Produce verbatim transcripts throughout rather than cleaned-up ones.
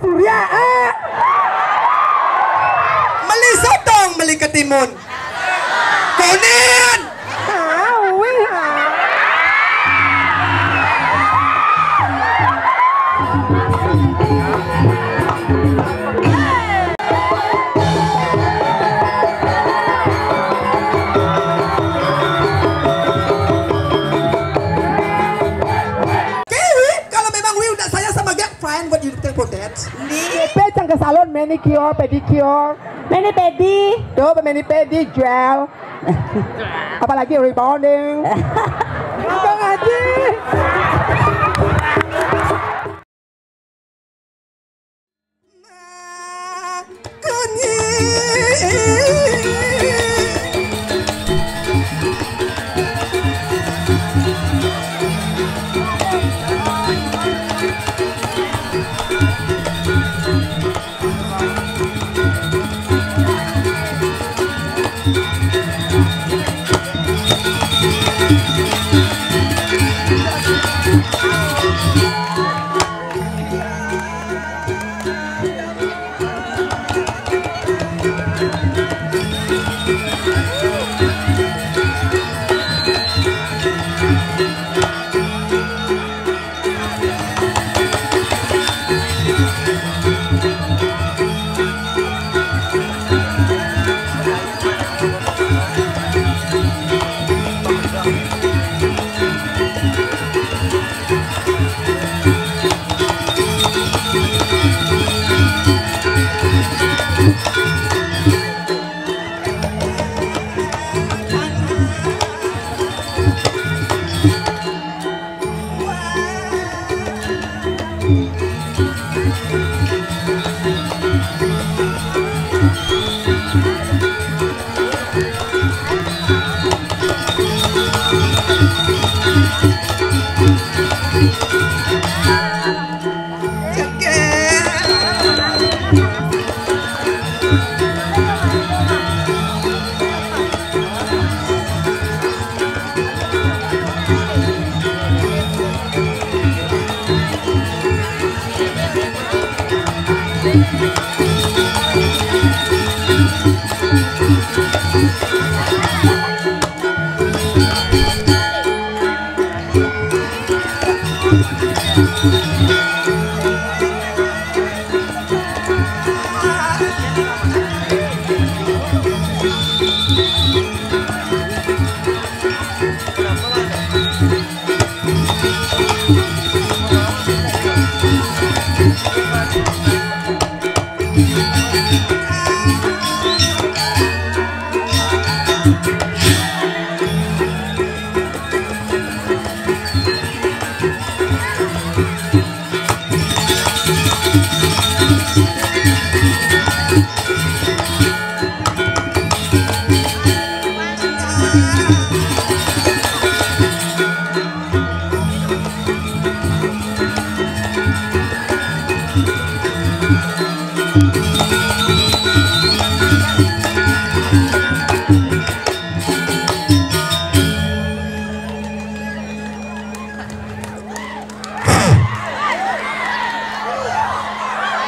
Surya, eh. Meli sotong, meli ketimun. Kunin. Oke, Wi, kalau memang Wi udah sayang sama Gek, fine, what you think for that? Nih. P cang ke salon, manicure, pedicure. Mani pedi. Tuh, mani pedi, gel. Apalagi rebonding. Bang Haji.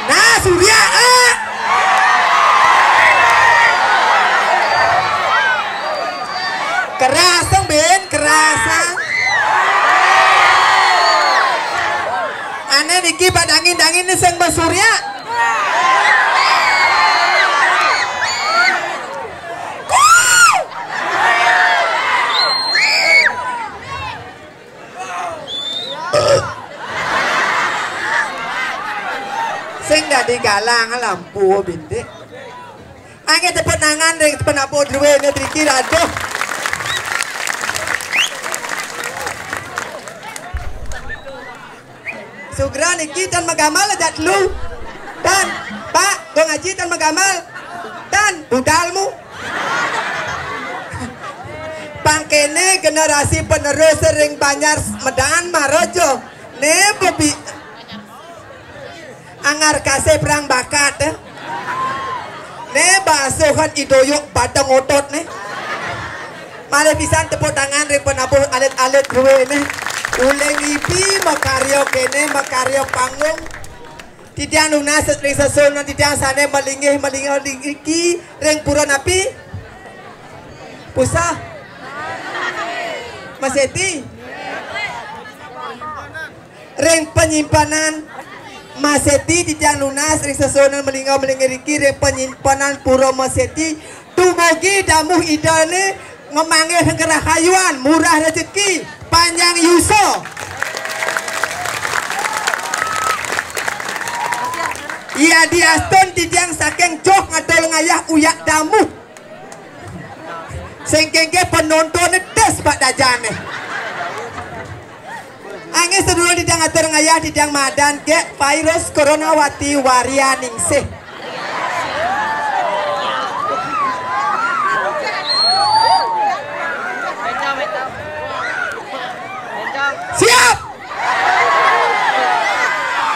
Nah, Surya, eh. Kerasang, Ben, kerasang. Ane niki badangin-dangin nih sing Surya. Sing dadi galang lampu bintik. Angge tepuk tangan ring penabuh druene driki, aduh. Sugra niki tan magamal ajak telu. Tan, Pak, Gung Aji tan magamal. Tan, budalmu. Pangkene generasi penerus ring Banjar Medan Maraja. Ne bebi angar kasih perang bakat, eh. Ne basuhan idoyuk batang otot ne. Malih pisan tepuk tangan ring penabuh alit-alit druene. Uling ibi makarya kene, makarya panggung. Titiang nunas ring sesuunan titiang sané malinggih-malinggih niki ring pura napi? Puseh. Maseti. Ring panyimpenan Maseti titiang nunas ring sesuunan malinggih-malinggih niki ring panyimpenan Pura Maseti. Dumugi damuh Idané ngamanggih rahayuan, murah rejeki, panjang yusa. Yadiastun titiang saking joh ngatur ngayah uyak damuh. Sing kénkén penontoné tes Pak Dajané. Inggih sedulur titiang atur ngayah titiang madan gék virus coronawati varian ningsih. Siap.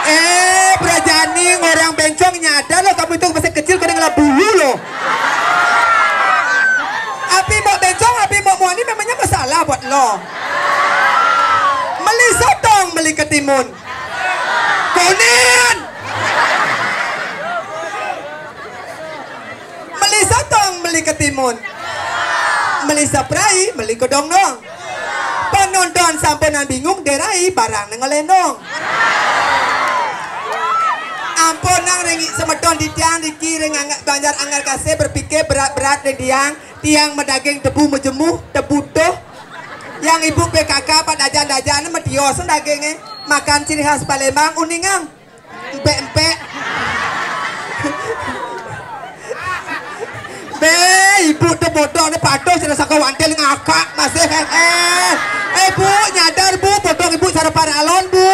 Eh, berjani orang bencong nyadar lo, kamu itu masih kecil, kadang ngelah bulu lo. Api mau bencong, api mau muani memangnya masalah buat lo. Meli sotong, meli ketimun. Kunin. Meli sotong, meli ketimun. Meli saprai, meli kedondong. Penonton sampunang bingung, derai barang ngelenong. Ampunang ring semeton titiang niki ring Anggar, Banjar Anggar Kasih berpikir berat-berat ring tiang. Tiang madaging tebu majemuh, tebu tuh. Yang ibu P K K Pak Dajan-dajan matios dagingé. Makan ciri khas Palembang, uningang. Empek-empek. Bé, ibu tuh bodoh né patuh cara saka wantil ngakak masih, eh. Eh, Bu, nyadar, Bu, bodoh ibu cara paralon, Bu.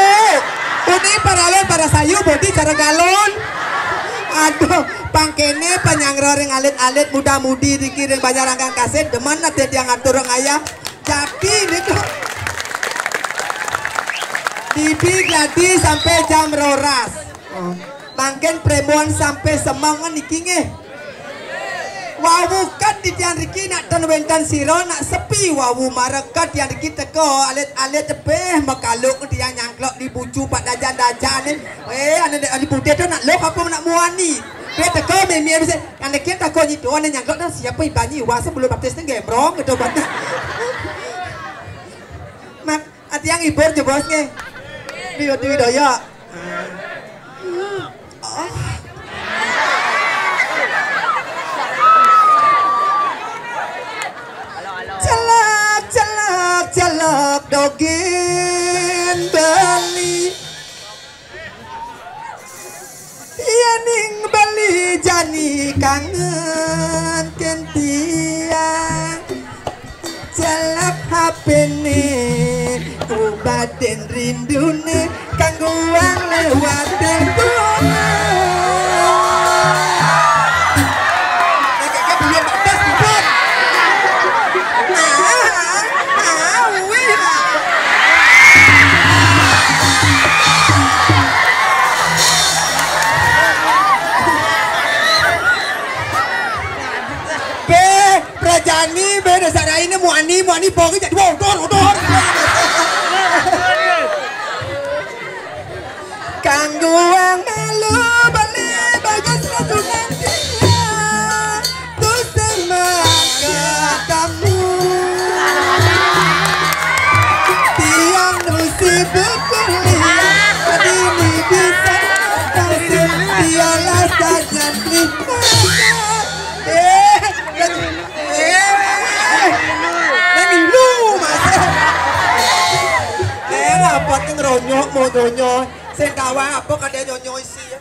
Uning paralon para sayu, bodi cara galon. Aduh, pangkéné panyanggra ring alit-alit, muda-mudi niki ring Banjar Anggar Kasih, demen ati tiang atur ngayah. Jati niku. Dibi gladi sampai jam roras. Oh. Mangkin prémuan sampai semeng niki nggih. Wau kan titiang niki nak ten wénten sira nak sepi wau mareket tiang niki teka alit-alit tebih makaluk tiang nyangklok di bucu Pak Dajan-dajan ni. Eh, ane, ane putih tu nak lok apa nak muani. Dia teka mimi bisa. Kan dia kira takut nyitu, ane nyangklok dah siapa ibanyi wasa belum baptis ni gembrong gitu banyak. Mat, ati yang hibur je bos nggih. Di di daya. Oh. Celak, celak, celak dogén Bali. Yaning Bali jani kangen kén tiang. Celak hapéné ubadin rinduné kangguang lewat telepon. Bé, prajani, bé, dasar aine muani, muani, pogi jadi bodor, bodor. Kangguang malu beli bagas rajunan tiang. Tusing mangga tamu. Tiang nusi bekuliah. Dini bisa kasih. Dialah sajan terima. Eh, eh, eh. Nang ilu, Mas. Eh, apa ngronyok mau donya? Sing tawang apa kadén nyonyo isi ya?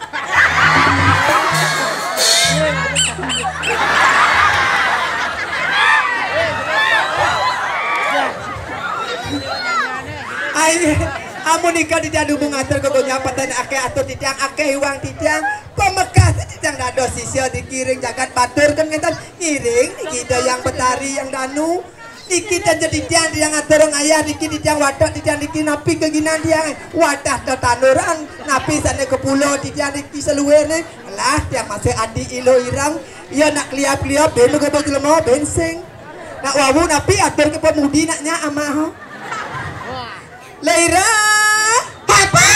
Ai, amun ika titiang dumun ngatur ka donya peten akéh atur titiang akéh iwang titiang pamekas titiang dados sisia dikiring jagat batur kan ngénten ngiring niki Ida Hyang Betari Hyang Danu. Niki ten titiang, titiang atur ngayah, niki titiang watek, titiang niki napi kaginan tiang. Wadah tetanuran, napi sané kapula titiang niki saluirné. Lah, tiang masih adi ilo ireng. Ia nak kliap-kliap, bén magoba jelema, bén sing. Nak wau napi atur ka pamudi nak nya amah. Leira. Apa?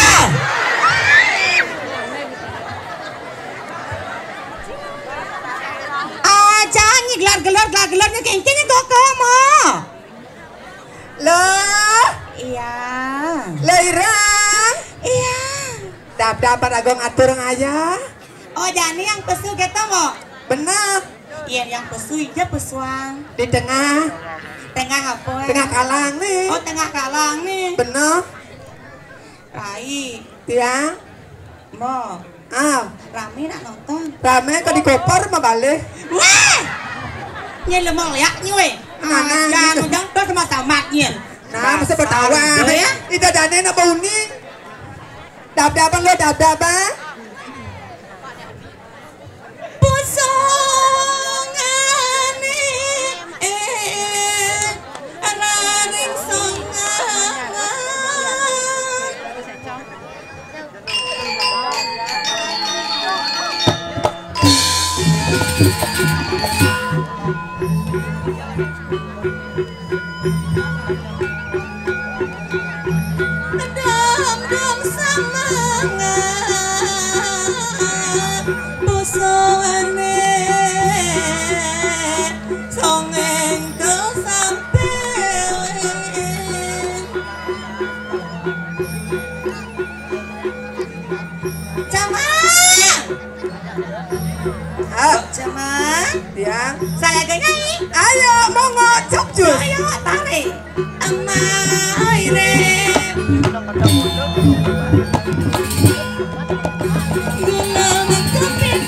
Nyi gelar-gelar, gelar-gelar, nyi kéngkén, nyi koko mo. Loh. Iya. Loh, Ireng. Iya. Dap-dap pada gong atur ngaya. Oh, jani yang pesu kéto mo. Bener. Iya, yang pesu, ija pesuang. Di tengah. Tengah apa? Tengah kalang nih. Oh, tengah kalang nih. Bener. Rai. Tiang. Mo. Ah. Rame nak nonton. Rame kok di koper mah balik. Wah! Nyé lemah liak nyé wé. Mana? Jangan ujang terus sama tamat nyé. Nah, masa betawa. Dasar, ya. Ida dane nak bau ni. Dap-dapan lo, dap-dapan. Pusungane, eh, raring songan. Dam-dam semangat busone songeng tu sampeling. Cama! Ah, Cama. Tiang. Saya ganyai. Ayo, monggo, cuk, cuk. Ayo, tarik. Amai re. Guna mengkepit.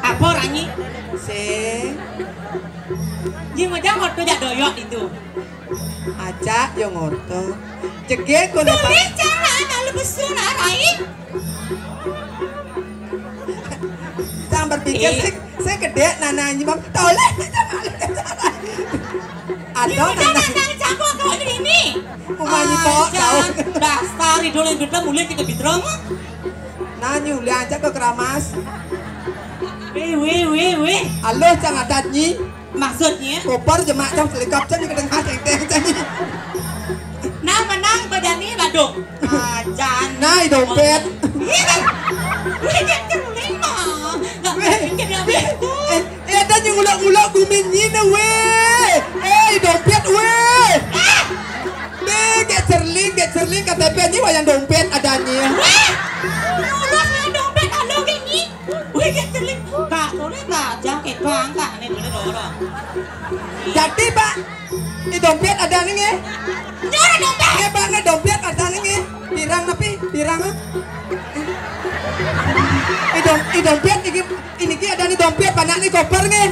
Apa, Ranyi? Sing. Jing aja waktu jak doyok itu. Acak yo ngorto. Jegek kono, Pak. Toleh cara anak lu besar, Rai. Jangan berpikir, eh, saya, saya gede, nana anjing, Bang. Toleh. Ada nana. Nang campur kau ini. Umah nyi pok, ajan, tahu. Dasar idol yang gede mulai kita bitrong. Nah, nyuli aja ke keramas. Weh, weh, weh, weh. Halo, cang adat nyi. Maksudnya? Koper jemak cang selikap cang di kedengah teng-teng cang. Nah, menang badan ni ladung. Ajan. Nah, i dompet. Iya, kan? Wih, dia celing mah. Nggak mungkin dia begitu. Eh, eh, ada yang ngulak-ngulak gumin nyi na, weh. Eh, i dompet, weh. Ah! Nih, gek cerling, gek cerling, K T P nyi wayang dompet ada nyi. Weh! Ngulak wayang dompet, ada gek nyi. Wih, gek celing. Kak, boleh Kak, jangkit bang, Kak. Ini boleh dorong. Jadi, Pak, di dompet ada nih, nggih? Ini ada dompet. Nggih, Pak, nggih, dompet ada nih, nggih. Pirang tapi, pirang, ah. Di dom-, di dompet niki, ini ki ada nih dompet, banyak nih koper, nggih.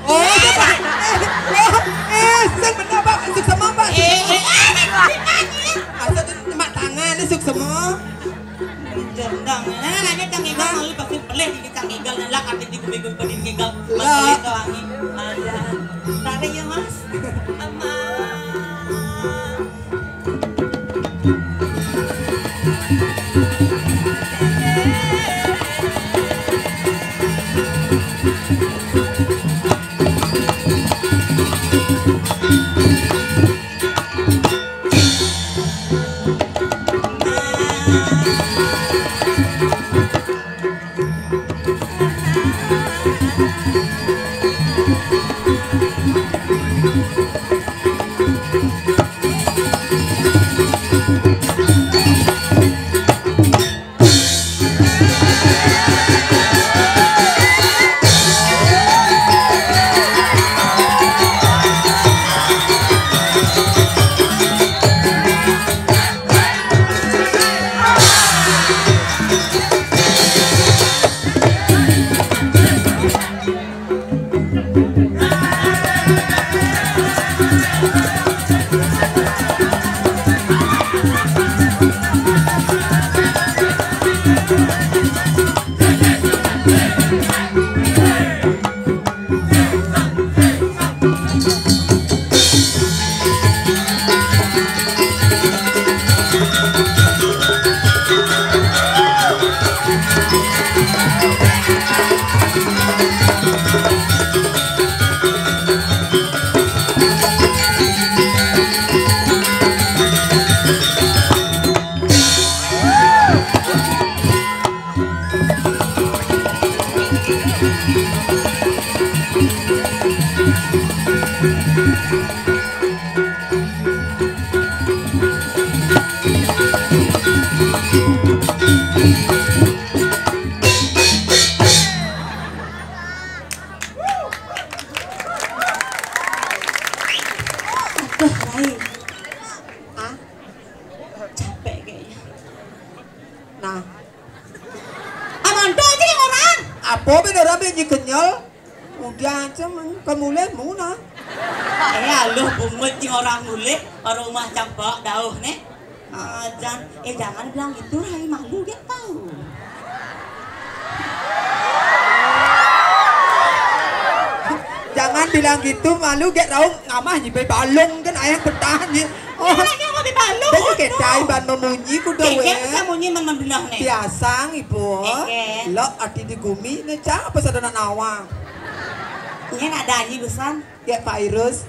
Oh, iya, Pak. Eh, oh, eh, sing bener, Pak. Suksema, Pak. Eh, eh, eh, eh, eh. Masa tuh cuma tangan, ini suksema. Jendang. Nah, nanya Cang Igal, malu pasti pelih di Cang Igal, ngelak arti di gubeng-gubeng Igal. Lah. Mas Igal wangi. Ada. Tadi ya, Mas. Ama. Aduh, Rai. Ah, capek kayaknya. Nah. Amanda aja yang orang. Apa ben orang ben kenyal? Udah aja men, kemulai muna. Eh, aluh bungut yang orang mulai, orang rumah campak dauh nih. Ah, jangan, eh, jangan bilang gitu, Rai, malu gak tahu. Jangan bilang gitu, malu gak tahu, ngamah nyibai balung kan ayah bertahan ya. Oh, lagi mau dibalung. Jadi kita iban memunyi kuda. Kayaknya bisa munyi memang benar nih. Biasa ibu. Lo ati di gumi nih cah apa sadana nawang. Ini ada aja pesan. Gek virus.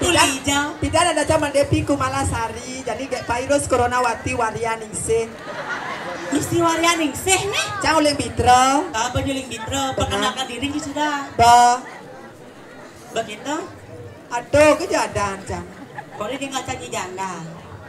Pidan, pidan ada zaman Depi Kumala Sari, jadi gek virus corona wati waria ningsih. Mesti waria ningsih nih. Cang uling bitra. Apa juling bitra? Perkenalkan diri sudah. Ba. Begitu. Aduh, kejadan cang. Kau ini ngaca janda.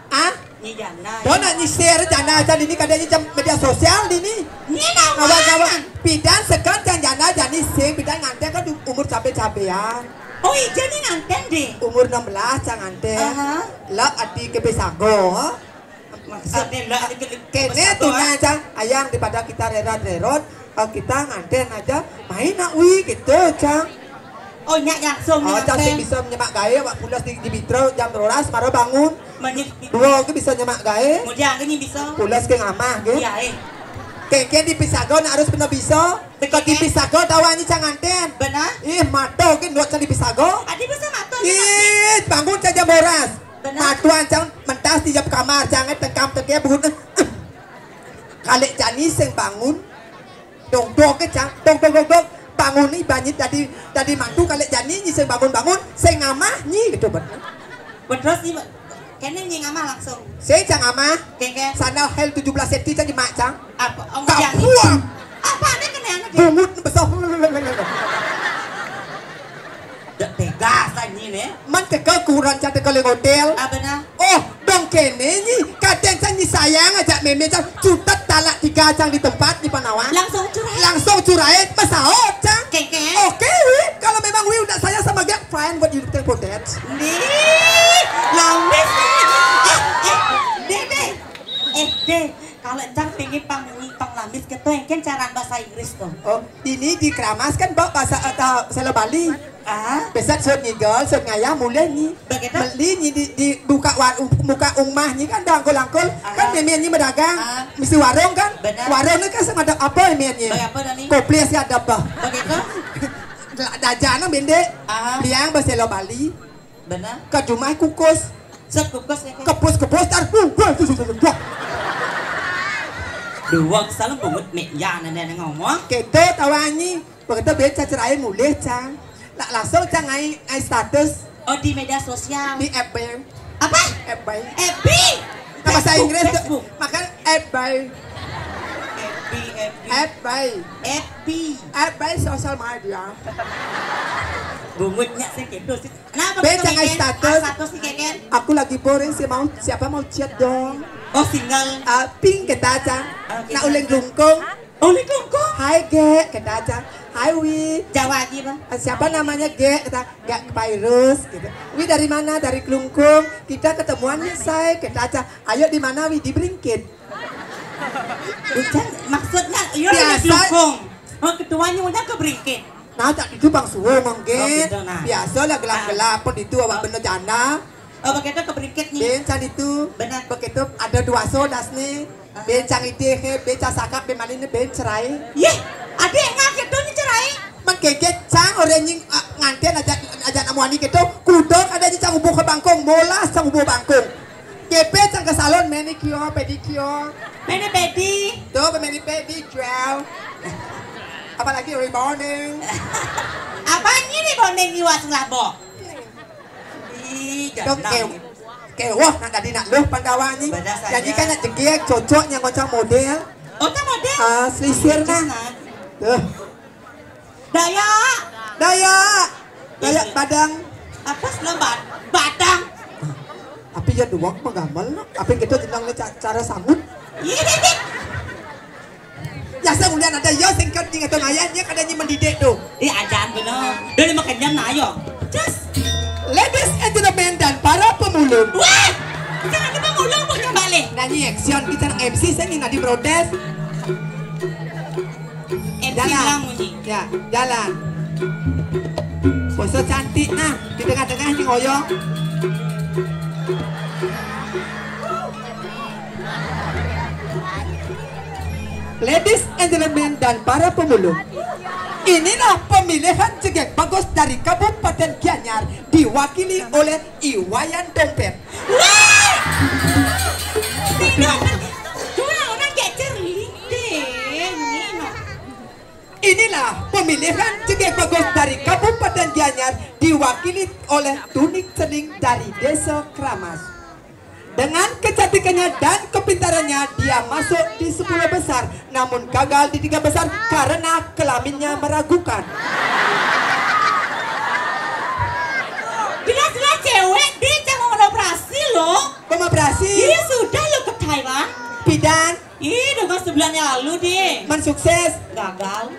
Ah? Nyi janda. Dona nyi share janda aja dini kadang nyi jam media sosial dini. Nyi nawang. Kawan-kawan. Pidan sekan jang janda jani sing pidan nganten kan di umur cabe-cabean. Oh, ija nyi nganten deh. Umur enam belas cang nganten. Aha. Lah ati ke besago. Maksudnya lah ati ke kene besago, tuh ah. Nya cang ayang daripada kita rerot-rerot, eh, kita nganten aja main nak wi gitu cang. Oh, nyak langsung. Oh, cang sing bisa nyemak gawe, wak pulas di, di bitro jam rolas maro bangun. Dua ke bisa nyemak gawe. Mudian ke ni bisa. Pulas ke ngamah ke. Iya, eh. Keke di pisago nak harus benar bisa. Kau di pisago tawa ni cang nganten. Benar. Ih, mato ke nuat cang di pisago. Adi bisa mato. Ih, bangun cang jam rolas. Benar. Matuan cang mentas di jam kamar, cang tengkam tengke buhut. Kalek jani sing bangun. Dong dong ke cang, dong dong dong dong. Bangun ni banyi tadi tadi mantu kalek jani nyi sing bangun-bangun, sing ngamah nyi gitu bener. Betul sih, kene nyi ngamah langsung. Sing cang ngamah. Keke. Sandal hel tujuh belas senti cang nyemak cang. Apa? Oh, kapuang. Apa ada kene anak ya? Bungut besar. Dek tegas anyi ne. Man teka kurang cang teka leng hotel. Ah, benar. Oh, dong kene nyi. Kadang cang nyi sayang aja meme cang. Cutet talak tiga cang di tempat di Panawan. Langsung curai. Langsung curai, masaot cang. Keke. Oke, Wi. Kalau memang Wi udah sayang sama dia, fine buat hidup tempo that. Nih, lamis. Eh, eh, deh, deh. Eh, deh. Kalau cang pengen pang, pang lamis gitu, kan cara bahasa Inggris tuh. Oh. Ini di Keramas kan bawa bahasa atau selo Bali. Ah. Besar sot ngigel, sot ngayah mulai ni. Begitu. Beli ni di, di buka war, buka rumah ni kan dangkul-dangkul. Ah. Kan meme ni berdagang. Ah. Mesti warung kan? Benar. Warung ni kan sama ada apa meme ni? Baik apa dah ni? Koples ya ada apa? Begitu. Dajana bendek. Ah. Liang bahasa selo Bali. Benar. Ke rumah kukus. Set kukus ya. Kepus-kepus tar. Dua salam bungut mek ya nene ngomong. Kita tawanyi. Begitu beca cerai mulih cang. Nak langsung cang ngai, ngai status. Oh, di media sosial. Di F B. Apa? F B. F B. Nah, bahasa Inggris tuh. Facebook. Makan F B. F B, F B. F B. F B. F B social media. Bungutnya sih gitu sih. Kenapa? Be, begitu, jangan Keken? Status. Ah, status nih, Keken. Aku lagi boring sih, mau siapa mau chat dong. Oh, single. Ah, pink kita aja. Oh, nak gitu. Uling lungkung. Uling lungkung. Hai, Ge, kita aja. Hai, Wi. Jawa aja, Bang. Ah, siapa namanya Ge? Kita Gak virus gitu. Wi dari mana? Dari Klungkung. Kita ketemuannya saya kita aja. Ayo di mana, Wi? Di Bringkit. Bukan, maksudnya iya di Klungkung. Oh, ketuanya udah ke Bringkit. Nah, tak itu Bang Suwo mungkin. Oh, gitu, nah. Biasa lah gelap-gelap pun itu awak bener janda. Oh, begitu ke Bringkit nih. Bencang itu. Benar. Begitu ada dua sodas nih. Bencang itu he, bencang sakap, be malin, bencang cerai. Yeh, ada yang ngaget tuh nih cerai. Menggeget cang orang nying ah, nganten aja aja namuani gitu. Kudok ada nying cang ubuh ke bangkung, molas cang ubuh bangkung. Cepet sang ke salon manicure, pedicure. Mene pedi. Tuh, mene pedi, gel. Apalagi rebonding. Apanya rebonding iwak sebelah boh? Ih, tuh, jangan. Ke, kewah nak tadi nak luh Pandawa ni. Janji kan nak jegek, cocok yang macam model. Macam model? Ah, selisir nah. Tuh. Daya. Daya. Daya badang. Apa sebelah bad-, badang? Tapi ya dua menggamel no. Apa yang kita jenang ni ca-, cara sambut? Iya. Ya saya kemudian ada ya singkat ni kata ayahnya kadanya mendidik tu. Eh, ajan benar. Dia makan jam na ayo. Just. Ladies and gentlemen dan para pemulung. Wah! Jangan lupa mulung punya balik. Nyanyi action kita nak M C saya ni nak diprotes. M C jalan. Bilang bunyi. Ya, jalan. Bosok cantik nah, di tengah-tengah ni ngoyong. Ladies and gentlemen dan para pemulung, inilah pemilihan jegek bagus dari Kabupaten Gianyar diwakili oleh Iwayan Dompet. Wah! Tidak, dua orang kayak cerita. Ini, no. Inilah pemilihan jegek bagus dari Kabupaten Gianyar diwakili oleh Tunik Cening dari Desa Keramas. Dengan kecantikannya dan kepintarannya, dia masuk di sepuluh besar, namun gagal di tiga besar karena kelaminnya meragukan. Jelas-jelas cewek, dia jangan mau operasi loh. Mau operasi? Iya sudah lo ke Thailand. Bidan. Ih, dengan sebulan yang lalu deh. Man sukses. Gagal.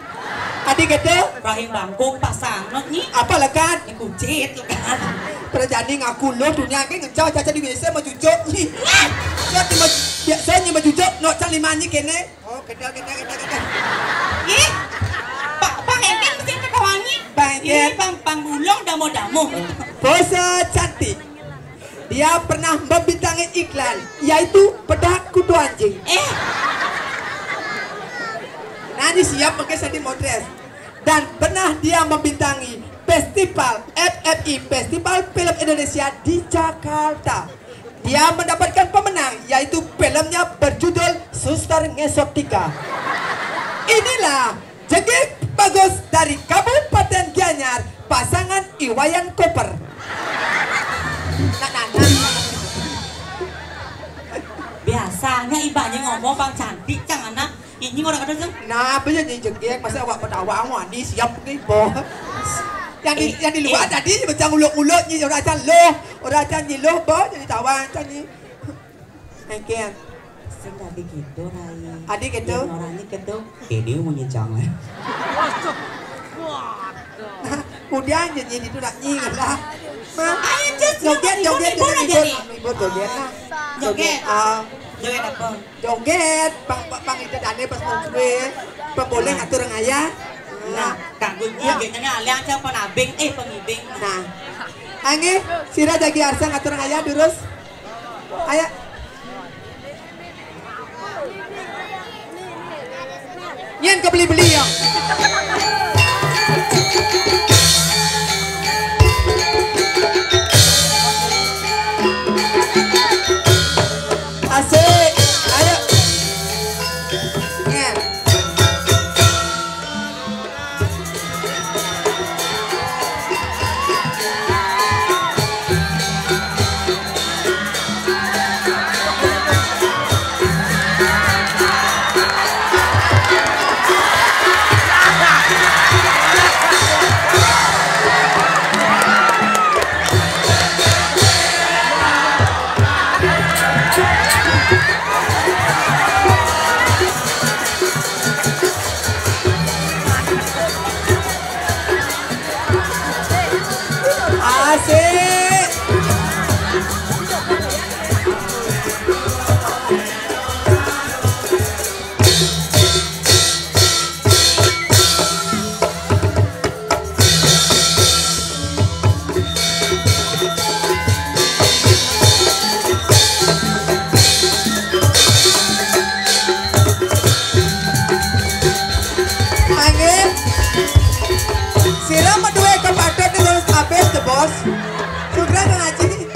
Adi gede. Rahim bangkung pasang no nyi. Apa lekat? Ini kucit lekat. Pada jani ngaku lo dunia ke ngejauh caca di biasa mau cucuk nyi. Saya cuma biasanya mau cucuk no can lima nyi kene. Oh, gede gede gede gede. Ih, Pak Pak Hengkeng mesti ketahuan nyi. Pak Hengkeng. Ih, Bang Bang Bulong damo damo. Bosok cantik. Dia pernah membintangi iklan, yaitu bedak kutu anjing. Eh. Nah, ini siap pakai sandi modres. Dan pernah dia membintangi festival F F I, Festival Film Indonesia di Jakarta. Dia mendapatkan pemenang, yaitu filmnya berjudul Suster Ngesot Tiga. Inilah Jegek bagus dari Kabupaten Gianyar, pasangan Iwayan Koper. Nak nanang. Biasanya ibanya ngomong bang cantik, cang anak. Ini orang kata cang. Nah, apa jadi jegek? Masa awak bertawa, awak ni siap ni, boh. Yang di, eh, yang di luar eh. Tadi macam uluk-uluk ni, orang acan loh. Orang acan ni loh, boh. Jadi tawa acan ni. Engken. Sing tadi gitu, Rai. Adi gitu? Yang orangnya gitu. Ini mau nyecang, eh. Nah, kemudian jadi itu nak nying lah. Nah, ayo, Cus, joget, joget, joget, joget, joget, joget, nah. Joget. Ah. Joget apa? Joget, bang, bang, bang, itu tadi pas mau gue, pemboleh atur ngaya. Nah, kagum ya. Jogetnya aliang siapa nabing, eh, pengibing. Nah, angin, sira jagi arsa ngatur ngaya, durus. Ayo. Nyen kebeli-beli ya. Asik. Ayo. Nyen. Asik. Mangke. Sira medue kepatut terus habis, the boss. Sugra ngaji.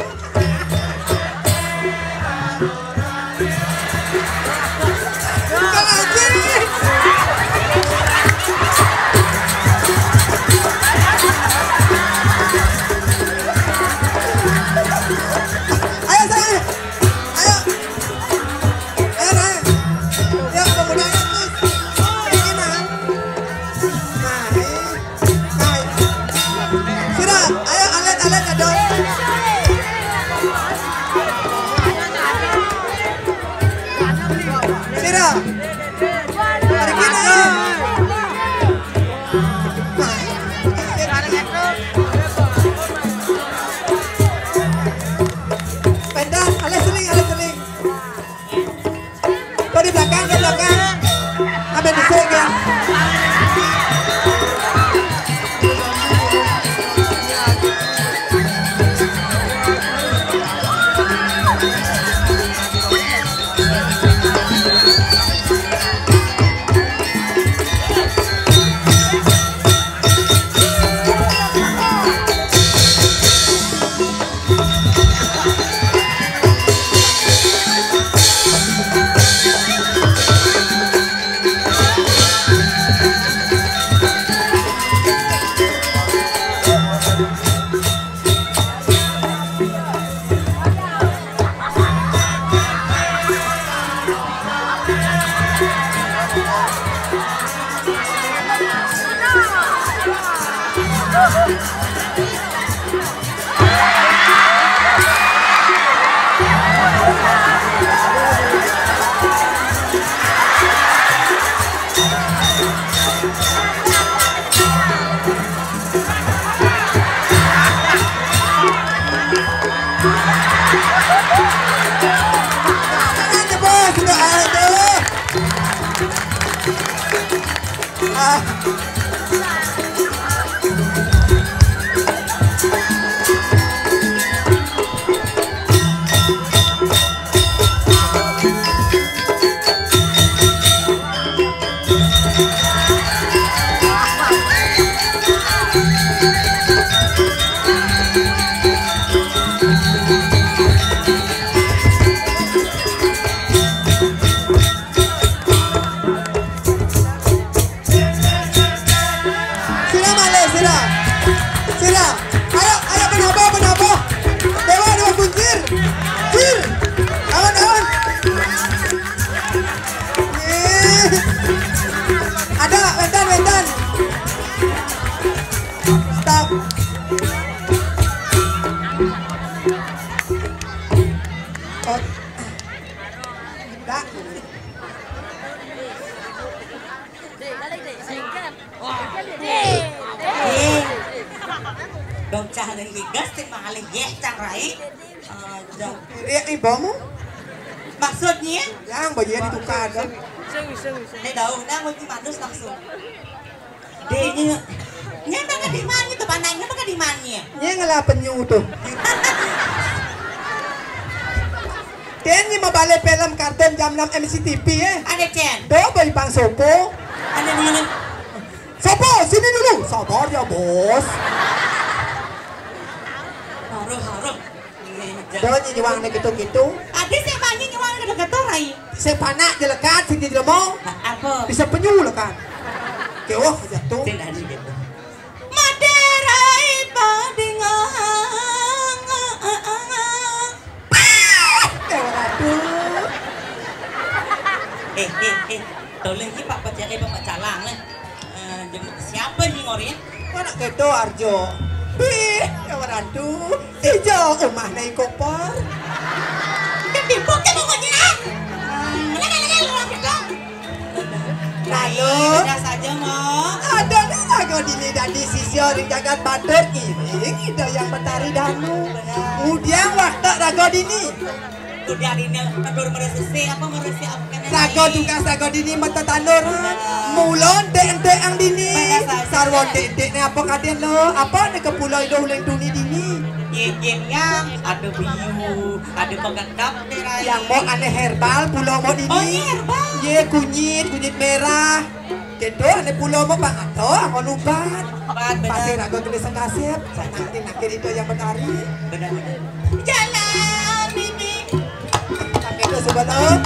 Ah. Sira malih, sira. Sira. Ayo, ayo, menapa, menapa? Dewa, dewa kuncir. Cir. Awan, awan. Eh. Ada, wénten, wénten. Stop. Oh. Dah. Eh, dong cah lagi gas, sing malih yéh cang rai. Aja. Riak ibamu? Maksudnya? Yang bagian itu kada. Nih daun, nah, kunci manus langsung. Deh, ini. Ini maka di mana tuh, panahnya maka di mana? Ini ngelah penyu tuh. Ten, ini mau balik film kartun jam enam M C T V ya. Ada, Cen. Tuh, bayi pang sopo. Ada di mana? Sopo, sini dulu. Sabar ya, Bos. Haruh, haruh. Ini aja. Tuh, ini nyuang nih gitu-gitu. Ada sih, Pak, ini nyuang nih gitu-gitu, Rai. Sing panak jelekat, sing jelema. Apa? Bisa penyu lekat. Kewah aja tuh. Sing ada gitu. Madé rai padingang. Kewah aduh. Eh, eh, eh. Tolong iki Pak Pecel, eh, Pak Calang, eh. Eh, jem-, siapa nih ngorin? Anak kedo Arjo. Bih, kewah aduh. Ijo, omah nai koper. Kan tipu ke pokoknya. Mana kan, kan, lu ambil dong. Lalu? Biasa aja, Mo. Ada nih raga dini dadi sisya ring jagat batur, iring Ida Hyang Betari Danu. Kemudian watak raga dini. Udah dini, tedur meresesi, apa meresesi, apa kena raga lagi? Tugas raga dini mata tandur. Benar. Mula entek-entek ang dini. Benar saja. Sarwa entek-entek ni apa kadén lo? Apa ni ke pulau Ida Uling Tuni dini? Ye, ye, yang ada biu, ada pengedap ni, Rai. Yang mau aneh herbal pulau mau dini. Oh, iya, herbal. Ye, kunyit, kunyit merah. Kéto ané pulo mah Pak Ato, anggon ubat. Ubat, bener. Pasir aku tulis kasép, saya nanti nanti itu yang berkari. Bener, bener. Jalan, Bibi. Pakai itu sebelum.